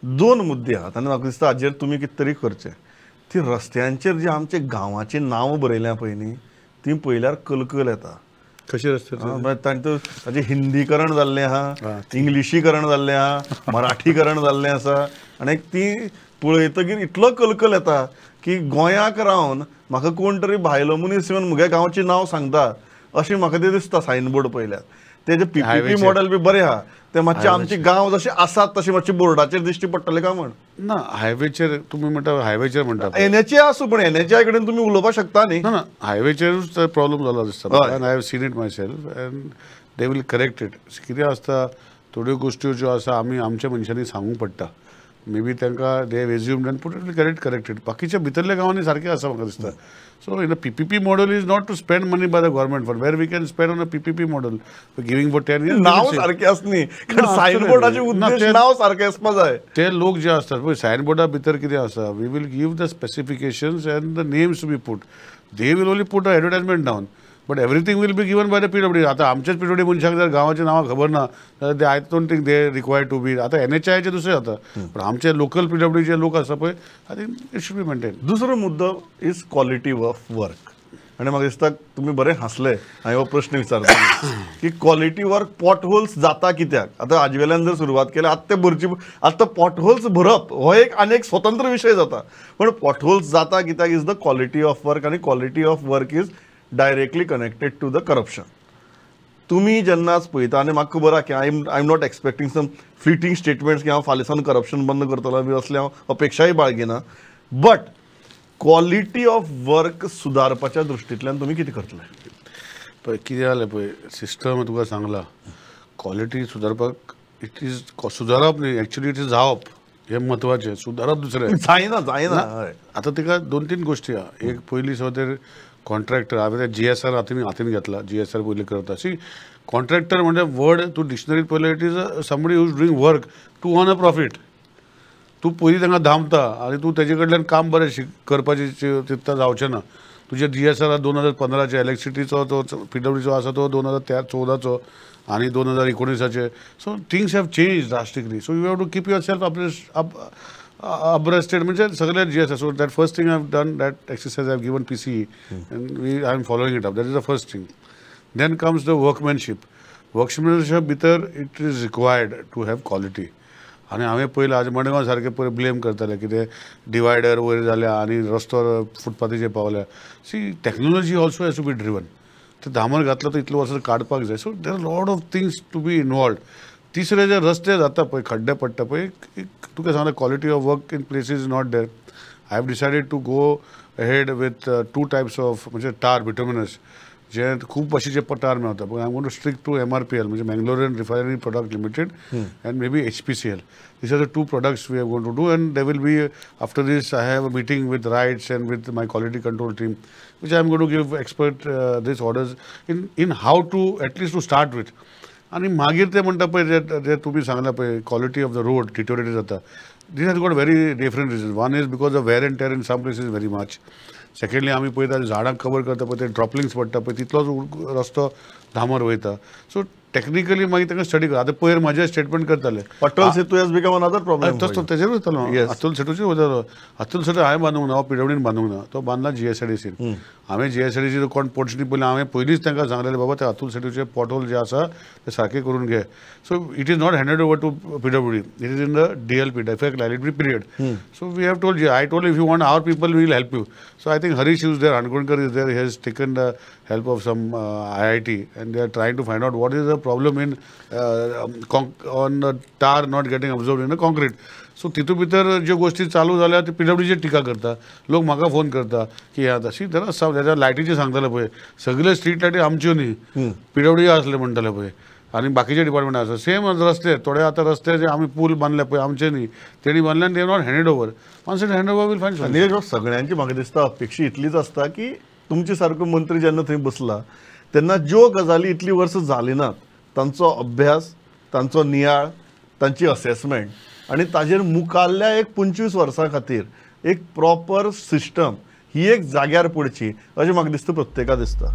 दोन मुद्दे आहात आनी म्हाका दिसता हाजेर तुमी कितें तरी करचें. ती रस्त्यांचेर जी आमच्या गांवाची नांवां बरयल्या पळय न्ही, ती पळयल्यार कलकल येता. कशें रस्ते तांचो ताचें हिंदीकरण जाल्लें आहा, इंग्लिशीकरण जाल्लें आहा, मराठीकरण जाल्लें आसा आनी ती पळयतकीर इतलो कलकल येता की गोंयाक रावन म्हाका कोण तरी भायलो मनीस येवन म्हज्या गांवचें नांव सांगता अशें म्हाका तें दिसता. सायन बोर्ड पळयल्यार तेजें पीपीपी मॉडल बी बरें आहा, ते मातशे आमचे गांव जशे आसात तशे मातशे बोर्डाचेर दिश्टी पडटले काय म्हण ना. हायवेचेर तुमी म्हणटा, हायवेचेर म्हणटा एनएचए आसूं, पण एनएचए कडेन तुमी उलोवपाक शकता न्ही. ना, हायवेचेरूच प्रॉब्लम जाला दिसता. I have seen it myself and they will correct it. कितें आसता, थोड्यो गोश्ट्यो ज्यो आसा आमी आमच्या मनशांनी सांगूंक पडटा. मे बी तांकां they have assumed and put it will correct it. बाकीच्या भितरल्या गांवांनी सारकें आसा म्हाका दिसता. So in a PPP model is not to spend money by the government for where we can spend on a PPP model giving for 10 years. नांव सारकें आसनी, कारण सायन बोर्डाचे उद्देश नांव सारकें आसपा जाय. ते लोक जे आसतात पळय सायन बोर्डा भितर कितें आसा, we will give the specifications and the names to be put. They will only put a advertisement down, but everything will be given by the PWD. आतां आमच्याच पीडब्ल्यूडी मनशाक जर गांवाची नांवां खबर ना जाल्यार they I don't think they required to be. आतां एनएचआयचें दुसरें जाता, पण आमचे लोकल पीडब्ल्यूडीचे लोक आसा पळय, I think it should be maintain. दुसरो मुद्दो is quality of work. आनी म्हाका दिसता तुमी बरें हांसले हांवें हो प्रश्न विचारता की क्वॉलिटी वर्क पॉट होल्स जाता कित्याक. आतां हाजे वेल्यान जर सुरवात केल्या, आतां ते भरची, आतां पॉट होल्स भरप हो एक आनी एक स्वतंत्र विशय जाता, पण पॉट होल्स जाता कित्याक is the quality of work, आनी quality of work is directly connected to the corruption. तुमी जेन्नाच पळयता आनी म्हाका खबर आहा की I am not expecting some fleeting statements की हांव फाल्यां करप्शन बंद करतलो बी असलें हांव अपेक्षाय बाळगिना, बट क्वॉलिटी ऑफ वर्क सुदारपाच्या दृश्टींतल्यान तुमी कितें करतले? पळय कितें जालें पळय, सिस्टम तुका सांगला, क्वॉलिटी सुदारपाक it is सुदारप न्ही, एक्चुली it is जावप हें म्हत्वाचें. सुदारप दुसरें जायना जायना. आतां तिका दोन तीन गोश्टी आहा. एक पयली सुवातेर कॉन्ट्रॅक्टर, हांवें जीएसआर हातीन घेतला, जीएसआर पयलीं करता. सी कॉन्ट्रॅक्टर म्हणजे वर्ड तूं डिक्शनरीत पळयल्यार it is somebody who is doing work to earn a profit. तूं पयलीं तांकां धांपता आनी तूं तेजे कडल्यान काम बरें करपाचें चिंतता जावचें ना. तुजें जीएसआर 2015चें, इलेक्ट्रिसिटीचो तो पीडब्ल्यूचो आसा तो 2014चो आनी 2019चें. So things have change drastically. So you have to keep yourself abreast म्हणजे सगळे GSR. So that first thing I have done, that exercise I have given PCE and we I am following it up. That is the first thing. Then comes the workmanship. Workmanship भितर it is required to have quality. आनी हांवें पयलें आज मडगांव सारकें पयर blame करताले कितें divider वयर जाल्या आनी रस्तो फुटपाथीचेर पावल्या. See technology also has to be driven. ते धामर घातलो तर इतलो वर्सां काडपाक जाय. So there are lot of things to be involved. तिसरे जे रस्ते जाता पळय, खड्डे पडटा पळय, एक तुका सांगता quality of work in places is not there. I have decided to go ahead with two types of म्हणजे टार बिटुमिनस जे खूब भाशेचे टार मेळटा. I am going to stick to MRPL म्हणजे Mangalorean refinery product limited and maybe HPCL. These are the two products we are going to do and they will be after this I have a meeting with RITES and with my quality control team which I am going to give expert this orders in how to at least to start with. आनी मागीर ते म्हणटा पळय जे तुमी सांगला पळय quality of the road deteriorate जाता. This has got very different reason. One is because of wear and tear in some places very much. Secondly आमी पळयता झाडां कवर करता पळय ते ड्रॉपलिंग्स पडटा पळय, तितलोच रस्तो धामर वयता. सो टेक्निकली मागीर तांकां स्टडी कर. आतां पयर म्हाजें स्टेटमेंट करताले Atal Setu has become another problem. तसो तेजेरूच वयतालो, अतुल सेतूचेर वयतालो. अतुल सेतू हांवें बांदूंक ना, हो पीडब्ल्यूडीन बांदूंक ना, तो बांदला जीएसआयडीसीन. हांवें जीएसआयडीसी कोण पोटसणी पयलीं हांवें पयलींच तांकां सांगलेलें बाबा ते अतुल सेतूचे पोटहोल जे आसा ते सारके करून घे. So it is not handed over to PWD, it is in the DLP, defect liability period. So we have told, I told if you want our people we will help you. So I think Harish is there, Ankonkar is there, he has taken the help of some IIT and they are trying to find out what is the problem in on the tar not getting absorbed in the concrete. So तितू भितर ज्यो गोष्टी चालू जाल्या ते पीडब्ल्यूडीचेर टिका करता, लोक म्हाका फोन करता की हे आतां सी there are सम. लायटीचें सांगताले पळय, सगळे स्ट्रीट लायटी आमच्यो न्ही, पीडब्ल्यूडी आसले म्हणटाले पळय आनी बाकीचे डिपार्टमेंट आसा. सेम रस्ते थोडे आतां रस्ते जे आमी पूल बांदले पळय आमचे न्ही, तेणी बांदले आनी they not handed over. Once it hand over will find. Neeraj, सगळ्यांची म्हाका दिसता अपेक्षा इतलीच आसता की तुमचे सारको मंत्री जेन्ना थंय बसला तेन्ना ज्यो गजाली इतली वर्सां जाली नात तांचो अभ्यास, तांचो नियाळ, तांची असेसमेंट आनी ताजेर मुखाल्ल्या एक 25 वर्सां खातीर एक प्रॉपर सिस्टम ही एक जाग्यार पडची अशें म्हाका दिसता, प्रत्येका दिसता.